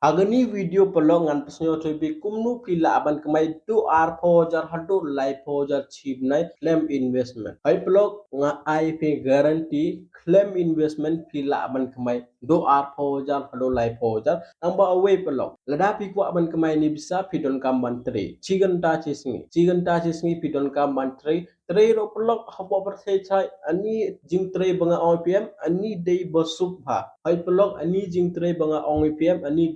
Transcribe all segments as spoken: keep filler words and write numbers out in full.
Ha kani video paralok ngan pynsngew thoi phi kumno phi lah ban kmai dooh arphew hajar haduh laiphew hajar chi bnai khlem investment. Hoi paralok nga ai phi guarantee khlem investment phi lah ban kmai dooh arphew hajar haduh laiphew hajar. Tang ba uwei paralok, lada phi kwah ban kmai ni pisa phi donkam ban trei chi kynta chi sngi, chi kynta chi sngi phi donkam ban trei. Trei ruh paralok hapoh pyrthei chai, ani jingtrei ba nga ong ïa phi em, ani dei ba suk bha. Hoi paralok, ani jingtrei ba nga ong ïa phi em, ani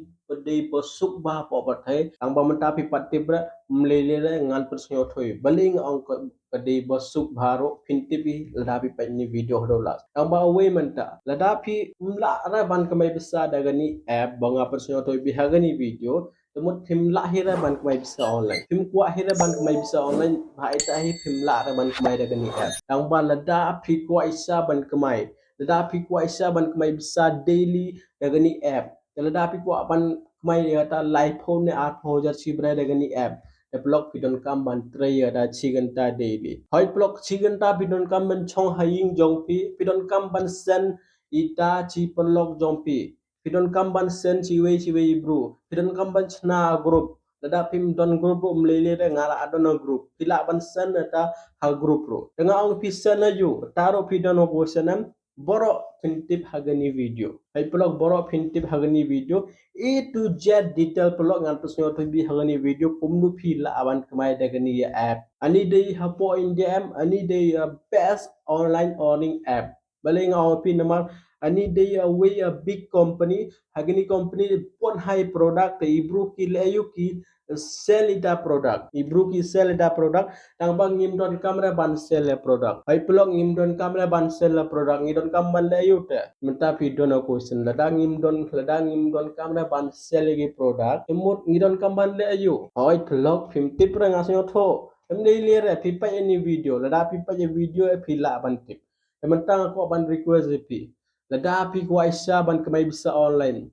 dei ba suk bha hapoh pyrthei. Tang ba mynta phi pat tip re, ym lei lei re ngan pynsngew thoi. Balei nga ong ka, ka dei ba suk bha ruh phin tip hi lada phi peit ni video haduh last. Tang ba uwei mynta, lada phi ym lah re ban kmai pisa da kani app ba nga pynsngew thoi phi ha kani video, te mut phim lah hi re ban kmai pisa online. Phim kwah hi re ban kmai pisa online, ba ita hi phim lah re ban kmai da kani app. Tang ba lada phi kwah isa ban kmai, lada phi kwah isa ban kmai pisa daily da kani app, te lada phi kwah ban kmai ïa kata laiphew ne arphew hajar chi bnai da kani app, te paralok phi donkam ban trei ïa kata chi kynta daily. Hoi paralok, chi kynta phi donkam ban chong ha ïing jong phi, phi donkam ban send ita chi paralok jong phi. Phi donkam ban send chiwei chiwei i bru. Phi donkam ban chna group. Lada phim don group ruh ym lei lei re, nga la don a group. Phi lah ban send ata ha group ruh. Te nga ong phi send aïu, ta ruh phi don u question em. Baroh phin tip ha kani video. Hoi paralok, baroh phin tip ha kani video. A to Z detail paralok ngan pynsngew thoi phi ha kani video kumno phi lah ban kmai da kani app. Ani dei hapoh India em, ani dei, uh, best online earning app. Balei nga ong phi namar ani dei uwei, uh, big company, ha kani company pynhai product, te i bru ki leh aïu, ki sell ita product. I bru ki sell ita product, tang ba ngim donkam re ban sell ïa product. Hoi paralok, ngim donkam re ban sell ïa product, ngi donkam ban leh aïu te? Mynta phi don a question, lada ngim don, lada ngim donkam re ban sell ïa ki product, te mut ngi donkam ban leh aïu? Hoi paralok, phim tip re nga sngew thoi. Ym lei lei re, phi peit ïa ni video, lada phi peit ïa video phi lah ban tip. Te mynta nga kwah ban request ïa phi. Lada phi kwah isa ban kmai pisa online,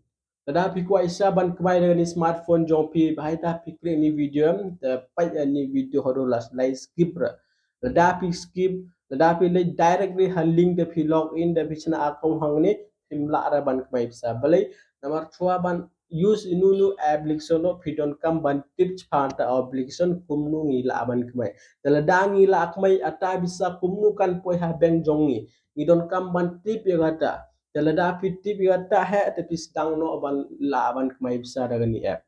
lada phi kwah isa ban kmai da kani smartphone jong phi, ba ita phi click ni video em, te peit ïa ni video haduh last, lai skip re. Lada phi skip, lada phi leit directly ha link te phi log in, te phi chna account hangne, phim lah re ban kmai pisa. Balei? Namar shuwa ban use inu inu application ruh phi donkam ban tip shaphang ta application kumno ngi lah ban kmai. Te lada ngi lah kmai, ata pisa kumno kan poi ha bank jong ngi. Ngi donkam ban tip ïa kata. Te lada phi tip ïa kata hi, te phi sdang noh ban lah ban kmai pisa da kani app.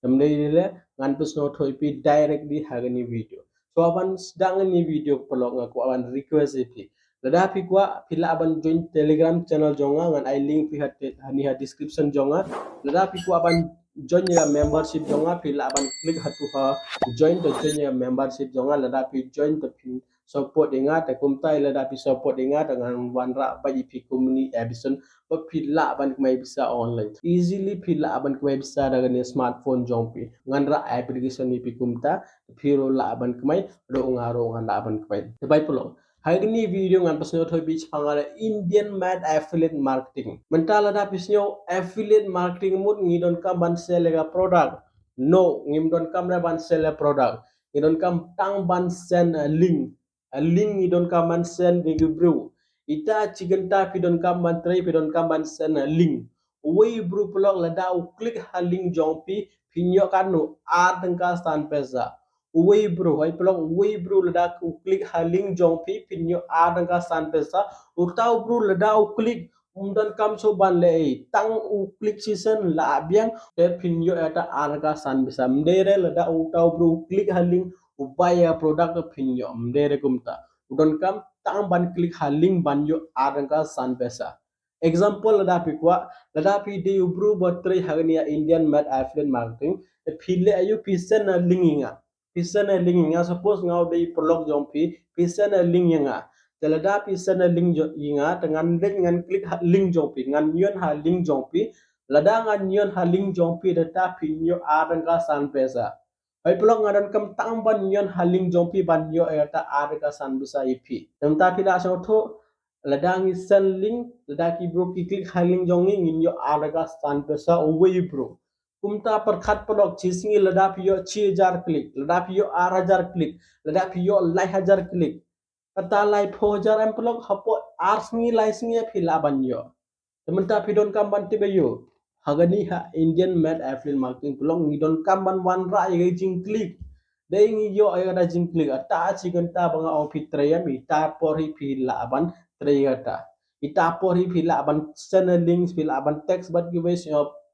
Te ym dei lei lei, ngan pynsngew thoi phi directly ha kani video. Shuwa ban sdang ïa ni video paralok, nga kwah ban request ïa phi. Lada phi kwah, phi lah ban join Telegram channel jong nga, ngan ai link phi ha te-, hani ha description jong nga. Lada phi kwah ban join ïa membership jong nga, phi lah ban click hatu ha join, te join ïa membership jong nga. Lada phi join te phin support ïa nga, te kumta lada phi support ïa nga, te ngan wanrah bad ïa phi kum ni application ba phi lah ban kmai pisa online. Easily phi lah ban kmai pisa da kani smartphone jong phi. Ngan rah application ïa phi kumta, phi ruh lah ban kmai, ruh nga ruh ngan lah ban kmai. Te bye paralok. Ha kani video ngan pynsngew thoi phi shaphang Indian made affiliate marketing. Mynta lada phi sngew affiliate marketing mut ngi donkam ban sell ïa ka product. No, ngim donkam re ban sell ïa product. Ngi donkam tang ban send a link. A link ngi donkam ban send ïa ki bru. Ita chi kynta phi donkam ban trei, phi donkam ban send a link. Uwei bru paralok lada u click ha link jong phi, phin ïoh katno, ar tyngka san pisa. Uwei bru, hoi paralok, uwei bru lada u click ha link jong phi, phin ïoh ar tyngka san pisa. Uta u bru lada u click, um donkam shuh ban leh ei, tang u click shisien la biang, te phin ïoh ïa ta ar tyngka san pisa. Ym dei re lada uta u bru u click ha link u buy ïa product phin ïoh, ym dei re kumta. U donkam tang ban click ha link ban ïoh ar tyngka san pisa. Example, lada phi kwah, lada phi dei u bru ba trei ha kani Indian made affiliate marketing, te phi leh aïu, phi send a link ïa nga. Phi send a link ïa nga, suppose nga u dei paralok jong phi, phi send a link ïa nga. Te lada phi send a link jo-, ïa nga, te ngan leit ngan click ha link jong phi, ngan ïoh ha link jong phi. Lada ngan ïoh ha link jong phi, te ta phin ïoh ar tyngka san pisa. Hoi paralok, nga donkam tang ban ïoh ha link jong phi ban ïoh ïa ta ar tyngka san pisa ïa phi. Te mynta phi la sngew thoi, lada ngi send link, lada ki bru ki click ha link jong ngi, ngin ïoh ar tyngka san pisa uwei bru. Kumta pyrkhat paralok, chi sngi lada phi ïoh chi hajar click, lada phi ïoh ar hajar click, lada phi ïoh lai hajar click. Kata laiphew hajar em paralok, hapoh ar sngi lai sngi phi lah ban ïoh. Te mynta phi donkam ban tip aïu? Ha kani ha Indian Made Affiliate Marketing Blog ngi donkam ban wanrah ïa ka jingklik. Dei ngi ïoh ïa ka jingklik. Ata chi kynta ba nga ong phi trei ïa mi, ita por hi phi lah ban trei ïa kata. Ita por hi phi lah ban send a link, phi lah ban text bad kiwei,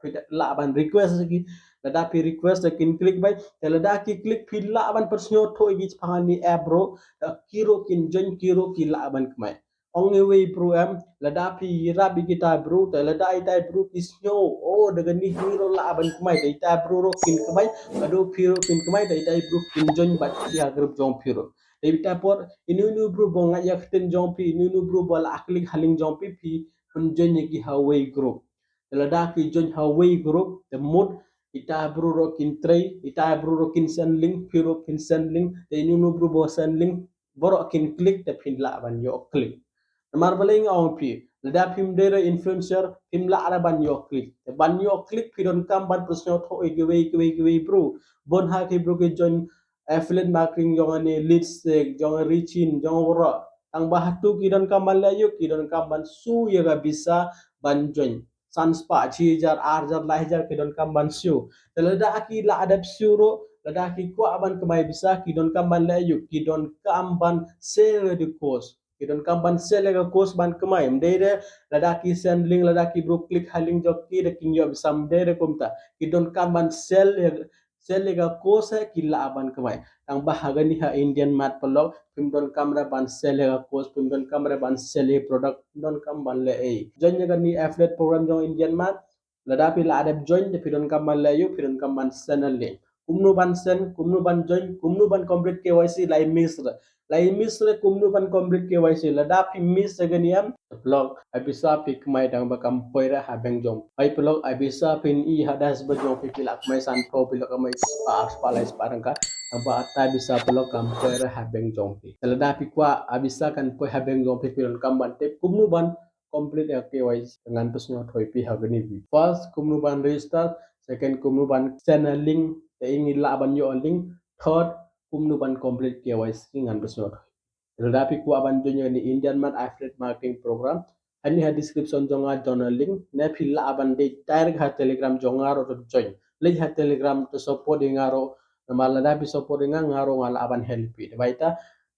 phi lah ban request ki. Lada phi request kin klik beit, te lada ki klik phi lah ban pynsngewthuh ïa ki shaphang kani app bro. Te ki ruh kin join, ki ruh ki lah ban kmai. Ong iwei bro em, lada phi ïarap ïa kita bro, te lada ita bro ki sngew, oh, da kani hi ruh lah ban kmai, te ita bro ruh kin kmai, haduh phi ruh kin kmai, te ita bro kin join bad phi ha group jong phi ruh. Te ita por, inu inu bro ba ngeit ïa ka ktien jong phi, inu inu bro ba la klik ha link jong phi, phi pynjoin ïa ki ha wei group. Te lada ki join ha wei group, te mut ita bro ruh kin trei, ita bro ruh kin send link, phi ruh phin send link, te inu inu bro ba send link, baroh kin klik, te phin lah ban ïoh klik. Namar balei nga ong phi, lada phim dei re influencer, phim lah re ban ïoh klik. Te ban ïoh klik phi donkam ban pynsngewthuh ïa kiwei kiwei kiwei bro. Bun ha ki bro ki join affiliate marketing jong ani Lipstick, jong Richin, jong baroh. Tang ba hato ki donkam ban leh aïu, ki donkam ban siew ïa ka pisa ban join. San spah, chi hajar, ar hajar, lai hajar ki donkam ban siew. Te lada ki lah dep siew ruh, lada ki kwah ban kmai pisa, ki donkam ban leh aïu, ki donkam ban sell ïa ka course. Ki donkam ban sell ïa ka course ban kmai. Ym dei re, lada ki send link, lada ki bro klik ha link jong ki, da kin ïoh pisa, ym dei re kumta. Ki donkam ban sell ïa sell ïa ka course hi ki lah ban kmai. Tang ba ha kani ha Indian Made Blog, phim donkam re ban sell ïa ka course, phim donkam re ban sell ïa product, phim donkam ban leh ei. Join ïa kani affiliate program jong Indian Made, lada phi lah dep join, te phi donkam ban leh aïu, phi donkam ban send a link. Kumno ban send, kumno ban join, kumno ban complete K Y C, lai miss re. Lai miss re kumno ban complete K Y C, lada phi miss ïa kani em, paralok, ai pisa phi kmai tang ba kam poi re ha bank jong. Ai paralok, ai pisa phin i ha dashboard jong phi, phi la kmai san phew, phi la kmai spah, ar spah, lai spah tyngka. Tang ba ata pisa paralok kam poi re ha bank jong phi. Te lada phi kwah ai pisa kan poi ha bank jong phi, phi donkam ban tip kumno ban complete ïa ka K Y C, ngan pynsngewthuh ïa phi ha kani video. First, kumno ban register, second, kumno ban send a link, te ngi lah ban ïoh a link, third, kumno ban complete K Y C, ngan pynsngewthuh. Lada phi kwah ban join ïa kani Indian Made Affiliate Marketing Program, hani ha description jong nga don a link, ne phi lah ban leit direct ha Telegram jong nga ruh to join. Leit ha Telegram to support ïa nga ruh, namar lada phi support ïa nga, nga ruh nga lah ban help phi. Te ba ita,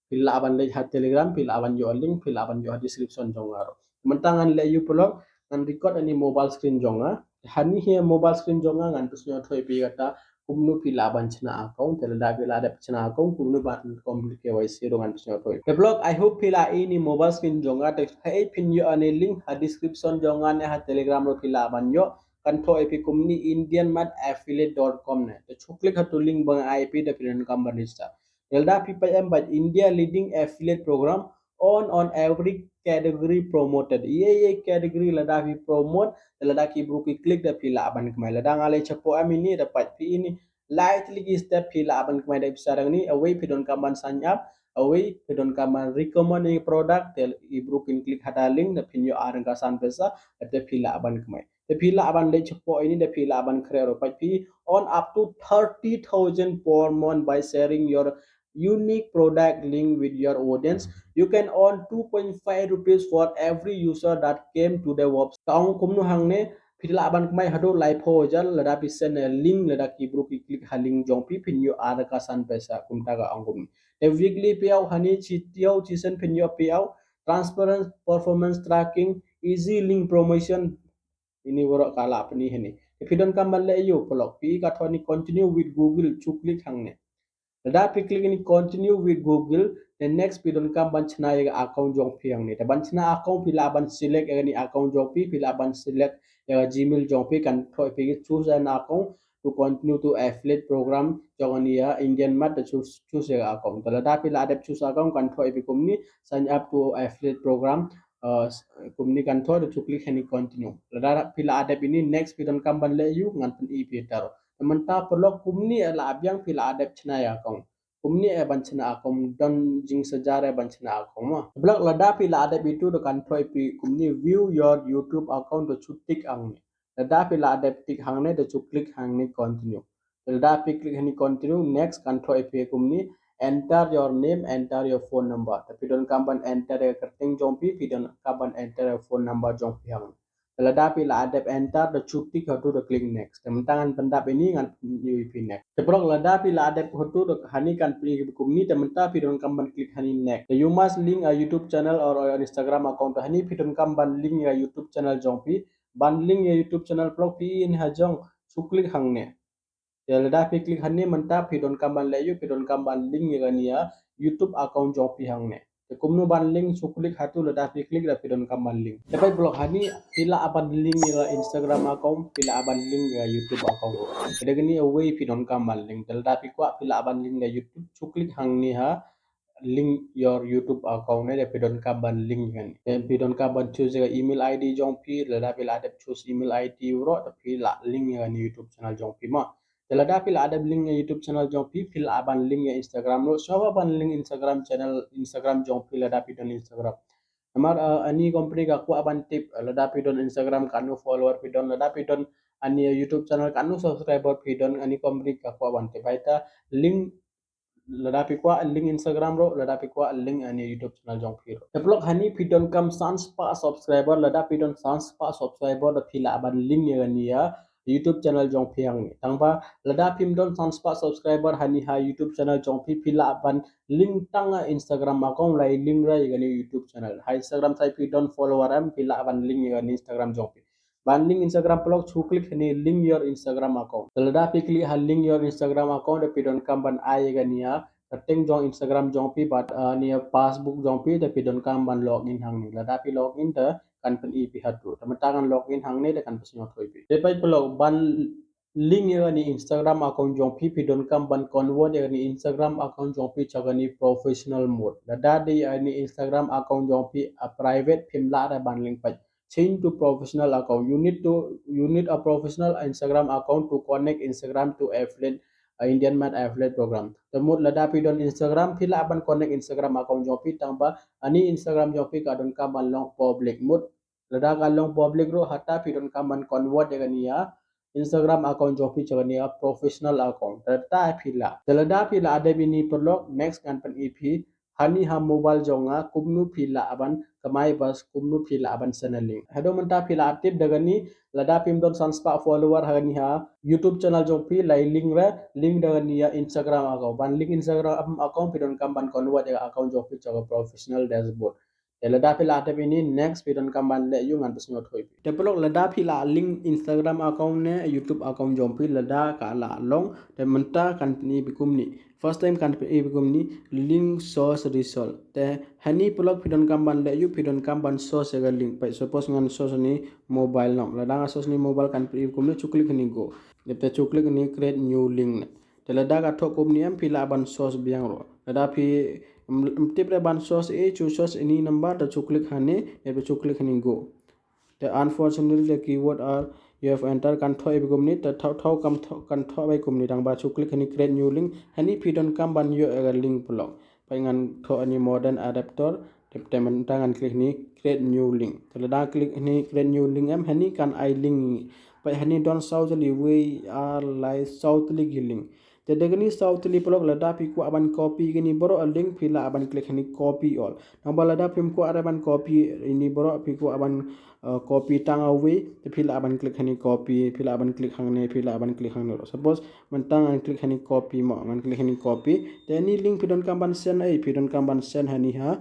phi lah ban leit ha Telegram, phi lah ban ïoh a link, phi lah ban ïoh ha description jong nga ruh. Mynta ngan leh aïu paralok, ngan record ha ini mobile screen jong nga. Hani ha mobile screen jong nga ngan pynsngewthuh ïa phi kata kumno phi lah ban shna account, te lada phi lah dep shna account kumno ban complete K Y C ruh ngan pynsngewthuh. Te paralok, I hope phi lah i ini mobile screen jong nga, te haei phin ïoh ïa ini link ha description jong nga ne ha Telegram ruh phi lah ban ïoh, kan thoh ïa phi kumne Indian Made Affiliate dot com ne. Te shu click ha utu u link ba nga ai ïa phi, te phi donkam ban register. Te lada phi peit em, ba India leading affiliate program, earn on every category promoted. Ïa ïa category lada phi promote, te lada ki bru ki click te phi lah ban kmai. Lada nga leh shapoh em ini, te peit phi ini, lai tylli ki step phi lah ban kmai da pisa dang ni. Awei phi donkam ban sign up, awei phi donkam ban recommend ïa ki product, te ki bru kin click ha uta u link, te phin ïoh ar tyngka san pisa, te phi lah ban kmai. Te phi lah ban leit shapoh ini, te phi lah ban khreh ruh. Peit phi, earn up to thirty thousand per month by sharing your unique product link with your audience. You can earn two point five rupees for every user that came to the website. Ka ong kumno hangne, phi lah ban kmai haduh laiphew hajar lada phi send a link, lada ki bru ki click ha link jong phi, phin ïoh ar tyngka san pisa, kumta ka ong kumne. Te weekly payout, hani shi taïew shisien phin ïoh payout, transparent performance tracking, easy link promotion, ini baroh ka la pyni hangne. Te phi donkam ban leh aïu paralok, phi, ka thoh ini continue with Google, shu click hangne. Lada phi click ini continue with Google, te next phi donkam ban shna ïa ka account jong phi hangne. Te ban shna account phi lah ban select ïa kane account jong phi, phi lah ban select ïa ka Gmail jong phi, kan thoh ïa phi choose an account to continue to affiliate program jong kane ïa Indian Made, te choose, choose ïa ka account. Te lada phi lah dep choose account kan thoh ïa phi kumne sign up to affiliate program, uh, kumne kan thoh, te shu click hangne continue. Lada phi lah dep ini next phi donkam ban leh aïu, ngan pyni ïa phi taro. Te mynta paralok kumne la biang phi lah dep shna ïa account. Kumne eh ban shna account, don jingsajia eh ban shna account mo. Paralok lada phi lah dep itu te kan thoh ïa phi kumne view your YouTube account, te shu tick hangne. Lada phi lah dep tick hangne te shu click hangne continue. Lada phi click hangne continue, next kan thoh ïa phi kumne enter your name, enter your phone number. Te phi donkam ban enter ïa ka kyrteng jong phi, phi donkam ban enter ïa ka phone number jong phi hangne. Te lada phi la dep enter, da shu tick hato da click next. Te mynta ngan pyndap ïa ini, ngan pyni ïa phi next. Te paralok, lada phi la dep hato da hani kan pyni kumne, te mynta phi donkam ban click hani next. Te you must link a YouTube channel or your Instagram account. Te hani phi donkam ban link ïa YouTube channel jong phi. Ban link ïa YouTube channel, paralok, phi ïohi ha jong, shu click hangne. Te lada phi click hangne mynta phi donkam ban leh ïa u, phi donkam ban link ïa kane ïa YouTube account jong phi hangne. Te kumno ban link, shu click hato, lada phi click da phi donkam ban link. Te peit paralok, hani phi lah ban link ïa Instagram account, phi lah ban link ïa YouTube account. Te da kane uwei phi donkam ban link. Te lada phi kwah phi lah ban link da YouTube, shu click hangne ha link your YouTube account ne, da phi donkam ban link ïa kane. Te phi donkam ban choose ïa email I D jong phi, lada phi la dep choose email I D baroh, da phi lah link ïa kane YouTube channel jong phi mo. Te lada phi la dep link ïa YouTube channel jong phi, phi lah ban link ïa Instagram ruh. Sngewbha ban link Instagram channel, Instagram jong phi lada phi don Instagram. Namar, uh, ani company ka kwah ban tip, uh, lada phi don Instagram katno follower phi don, lada phi don ani YouTube channel katno subscriber phi don, ani company ka kwah ban tip. Hynrei link, lada phi kwah link Instagram ruh, lada phi kwah link ani YouTube channel jong phi ruh. Te paralok, hani phi donkam san spah subscriber, lada phi don san spah subscriber da phi lah ban link ïa kane ïa YouTube channel jong phi hangne. Tangba lada phim don san spah subscriber hani ha YouTube channel jong phi, phi lah ban link tang ha Instagram account, lai link ruh ïa kane YouTube channel. Ha Instagram sa phi don follower em, phi lah ban link ïa kane Instagram jong phi. Ban link Instagram paralok, shu click hani link your Instagram account. Te lada phi click ha link your Instagram account, da phi donkam ban ai ïa kane ïa kyrteng jong Instagram jong phi bad, uh, ne passbook jong phi, da phi donkam ban login hangne. Lada phi login te kan pyni phi hato. Te mynta ngan login hangne, da kan pynsngewthuh ïa phi. Te peit paralok, ban link ïa kane Instagram account jong phi, phi donkam ban convert ïa kane Instagram account jong phi sha kane professional mode. Lada dei ïa kane Instagram account jong phi a private, phim lah ruh ban link. Peit, change to professional account. You need to, you need a professional Instagram account to connect Instagram to affiliate, uh, Indian Made Affiliate Program. Te mut lada phi don Instagram, phi lah ban connect Instagram account jong phi, tangba ani Instagram jong phi ka donkam ban long public. Mut lada ka long public ruh, hata phi donkam ban convert ïa kane ïa Instagram account jong phi sha kane ïa professional account. Te ta phi lah. Te lada phi la dep ïa ini paralok, next ngan pyni ïa phi hani ha mobile jong nga kumno phi lah ban kamai bad kumno phi lah ban send a link. Haduh mynta phi la tip da kane, lada phim don san spah follower ha kane ha YouTube channel jong phi, lai link ruh, link da kane ïa Instagram account. Ban link Instagram account, phi donkam ban convert ïa account jong phi sha ka professional dashboard. Te lada phi la tip ïa ini, next phi donkam ban leh ïa u, ngan pynsngewthuh ïa phi. Te paralok, lada phi la link Instagram account ne YouTube account jong phi, lada ka la long, te mynta kan pyni ïa phi kumne. First time kan pyni ïa phi kumne, link source result. Te hani paralok phi donkam ban leh ïa u, phi donkam ban source ïa ka link. Peit, suppose ngan source ne mobile noh. Lada nga source ne mobile kan pyni ïa phi kumne, shu click hani go. Te shu click hani create new link ne. Te lada ka thoh kumne em, phi lah ban source biang ruh. Lada phi, em, em tip ruh ban source, eh, shu source any number, te shu click hani, te shu click hani go. Te unfortunately the keyword are you have entered kan thoh ïa phi kumne, te thoh, thoh kam thoh, kan thoh bai kumne, tangba shu click hani create new link, hani phi donkam ban ïoh ïa ka link paralok. Peit ngan thoh hani modern adapter, te, te mynta ngan click hani create new link. Te lada click hani create new link em, hani kan ai link. Peit hani don saw tylli, wei ar lai saw tylli ki link. Te da kine saw tylli paralok, lada phi kwah ban copy kine baroh link, phi lah ban click hani copy all. Nangba lada phim kwah ruh ban copy ine baroh, phi kwah ban, uh, copy tang uwei, te phi lah ban click hani copy, phi lah ban click hangne, phi lah ban click hangne. Suppose mynta ngan click hani copy mo, ngan click hani copy. Te ine link phi donkam ban send, eh, phi donkam ban send hani ha,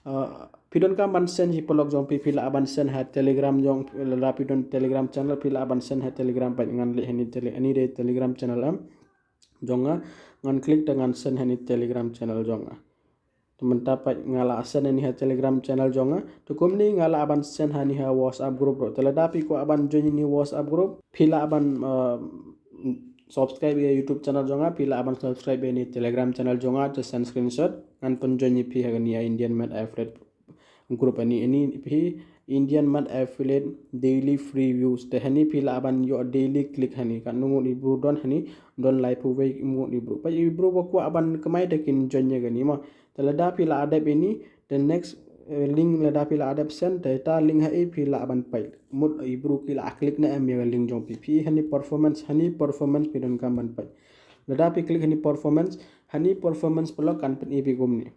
uh, phi donkam ban send hi paralok jong phi, phi lah ban send ha Telegram jong, lada phi don Telegram channel, phi lah ban send ha Telegram, peit ngan leh hani tele-, ine dei Telegram channel em jong nga, ngan click te ngan send hani Telegram channel jong nga. Te mynta peit nga la send hani ha Telegram channel jong nga. Te kumne nga lah ban send hani ha WhatsApp group ruh. Te lada phi kwah ban join ine WhatsApp group, phi lah ban, uh, subscribe ïa YouTube channel jong nga, phi lah ban subscribe ïa ine Telegram channel jong nga, te send screenshot, ngan pynjoin ïa phi ha kane ïa Indian Made Affiliate group, ine, ine phi Indian Made Affiliate daily free views. Te hani phi lah ban ïoh daily click hani. Katno ngut i bru don hani, don laiphew wei ngut i bru. Peit i bru ba kwah ban kamai te kin join ïa kane mo. Te lada phi la dep ine, te next, eh, link lada phi la dep send, te ta link ha i phi lah ban peit. Mut i bru ki la click ne em ïa ka link jong phi. Phi hani performance, hani performance phi donkam ban peit. Lada phi click hani performance, hani performance paralok kan pyni ïa phi kumne.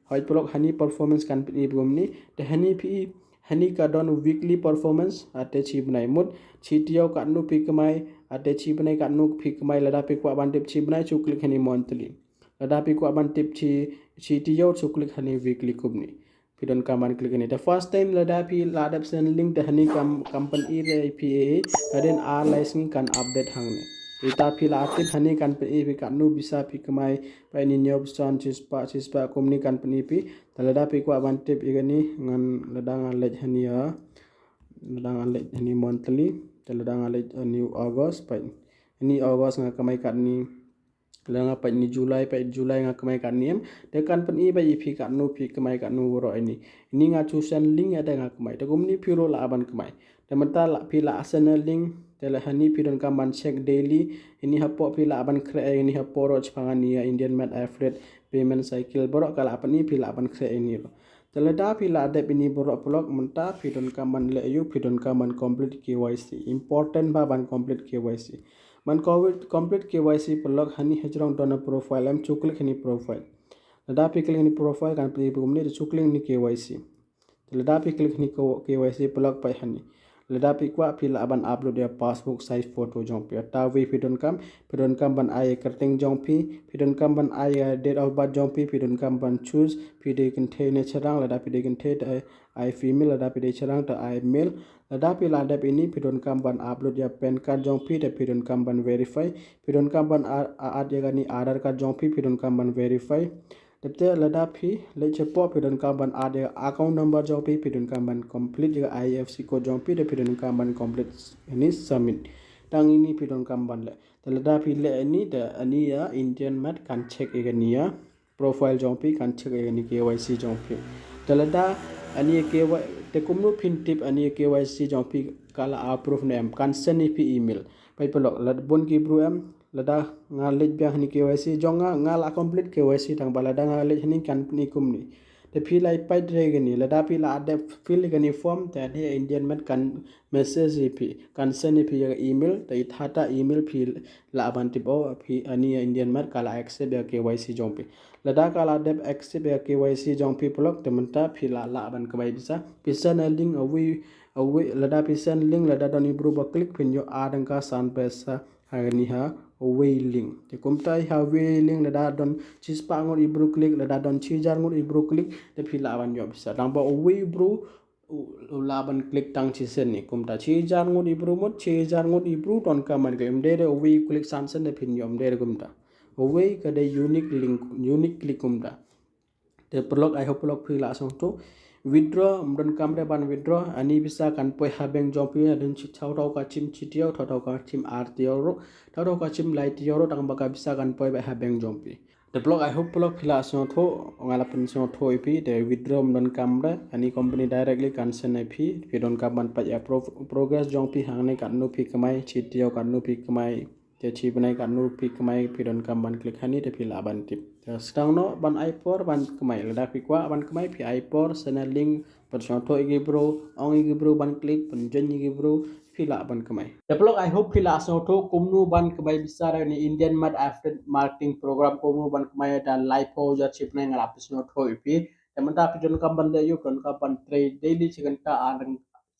Hooid paralok, hani performance kan pyni ïa phi kumne. Te hani phi, Hani ka don weekly performance, ate chi bnai mut, chi taïew katno phi kamai, ate chi bnai katno phi kamai, lada phi kwah ban tip chi bnai, chu click hani monthly. Lada phi kwah ban tip chi, chi taïew, chu click hani weekly kumne. Phi donkam ban click hani. The first time lada phi la dep send link te hani kam, company re phi e, hadien ar lai sngi kan update hangne. Ita phi la tip hani company phi katno pisa phi kamai, peit ini hynñiew percent, chispah, chispah kumne company phi. Te lada phi kwah ban tip ïa kane, ngan lada nga leit hani ïa, lada nga leit hani monthly, te lada nga leit hani August, peit. Ini August nga kamai katne, lada nga peit ini July, peit July nga kamai katne em. Te company peit ïa phi katno phi kamai katno baroh ini. Ini nga chu send link ïa te nga kamai. Te kumne phi ruh lah ban kamai. Te mynta la phi la send link, te la hani phi donkam ban check daily. Ini hapoh phi lah ban khreh, ini hapoh ruh shaphang ini ïa Indian Med Affiliate Payment Cycle baroh ka la pyni phi lah ban khreh ini ruh. Te lada phi la dep ini baroh paralok mynta phi donkam ban leh aïu, phi donkam ban complete K Y C. Important bha ban complete K Y C. Ban complete, complete K Y C paralok hani hajrong don profile em, chu click hani profile. Lada phi click hani profile kan pyni kumne, te chu click hani K Y C. Te lada phi click hani ko-, K Y C paralok peit hani. Lada phi kwah phi lah ban upload ïa passport size photo jong phi. Ata wei phi donkam, phi donkam ban ai kyrteng jong phi, phi donkam ban ai date of birth jong phi, phi donkam ban choose, phi dei kynthei ne shynrang, lada phi dei kynthei te ai, ai female, lada phi dei shynrang te ai male. Lada phi la dep ini phi donkam ban upload ïa PAN card jong phi te phi donkam ban verify, phi donkam ban a-, a-, add ïa kane Aadhaar card jong phi, phi donkam ban verify. Dep te lada phi leit shapoh phi donkam ban add ïa account number jong phi, phi donkam ban complete ïa I F S C code jong phi, te phi donkam ban complete ini submit. Tang ini phi donkam ban leh. Te lada phi leh ini te ani ïa Indian Med kan check ïa kane ïa profile jong phi, kan check ïa kane K Y C jong phi. Te lada ani ïa K Y, te kumno phin tip ani ïa K Y C jong phi ka la approve ne em, kan send ïa phi email. Peit paralok, lada bun ki bru em, lada nga leit biang hani K Y C jong nga, nga la complete K Y C tang ba lada nga leit hani kan pyni kumne. Te phi la peit re kane, lada phi la dep fill kane form, te ani Indian Med kan message ïa phi, kan send ïa phi ïa email, te ita ta email phi lah ban tip o phi ani ïa Indian Med ka la accept ïa K Y C jong phi. Lada ka la dep accept ïa K Y C jong phi paralok, te mynta phi la lah ban kamai pisa. Phi send link awei, awei, lada phi send link, lada don i bru ba click phin ïoh ar tyngka san pisa. Ha kane ha wei link. Te kumta ha wei link lada don chispah ngut i bru click, lada don chihajar ngut i bru click, te phi lah ban ïoh pisa. Tang ba uwei i bru u, u lah ban click tang shisien ne. Kumta chihajar ngut i bru mut, chihajar ngut i bru donkam ban click. Ym dei re uwei click san sien te phin ïoh, ym dei re kumta. Uwei ka dei unique link, unique click kumta. Te paralok, I hope paralok phi la sngewthuh. Withdraw, ym donkam re ban withdraw. Ani pisa kan poi ha bank jong phi hadien shi, thaw thaw ka shim shi taïew, thaw thaw ka shim ar taïew ruh, thaw thaw ka shim lai taïew ruh, tang ba ka pisa kan poi beit ha bank jong phi. Te paralok, I hope paralok phi la sngewthuh, nga la pynsngewthuh ïa phi, te withdraw ym donkam re, ani company directly kan send ïa phi, phi donkam ban peit ïa pro-, progress jong phi hangne katno phi kamai, shi taïew katno phi kamai. Te shi bnai katno phi kamai, phi donkam ban click hani te phi lah ban tip. Te sdang noh ban ai por ban kamai, lada phi kwah ban kamai phi ai por, send link, pynsngewthuh ïa ki bru, ong ïa ki bru ban click, pynjoin ïa ki bru, phi lah ban kamai. Te paralok, I hope phi la sngewthuh kumno ban kamai pisa da kane Indian Med Affiliate Marketing Program, kumno ban kamai da laiphew hajar shi bnai nga la pynsngewthuh ïa phi. Te mynta phi donkam ban leh aïu, phi donkam ban trei daily shi kynta ar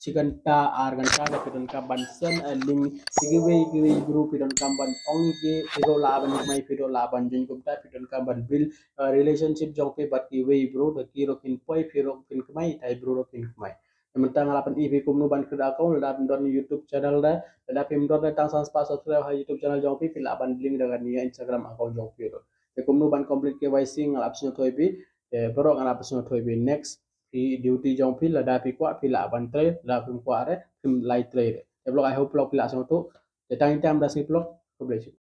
shi kynta ar kynta, te phi donkam ban send a link ïa kiwei kiwei bru, phi donkam ban ong ïa ki phi ruh lah ban kamai, phi ruh lah ban join kumta, phi donkam ban build, uh, relationship jong phi bad kiwei bru, te ki ruh kin poi, phi ruh phin kamai, te i bru ruh kin kamai. Te mynta nga la pyni ïa phi kumno ban create account, lada phim don YouTube channel re, lada phim don re tang san spah subscribe ha YouTube channel jong phi, phi lah ban link da kane Instagram account jong phi ruh. Te kumno ban complete K Y C nga la pynsngewthuh ïa phi, te baroh nga la pynsngewthuh ïa phi. Next phi duty jong phi, lada phi kwah phi lah ban trei, lada phim kwah re phim lah trei re. Te paralok, I hope paralok phi la sngewthuh. Te tang ita mynta sngi paralok, khublei shibun.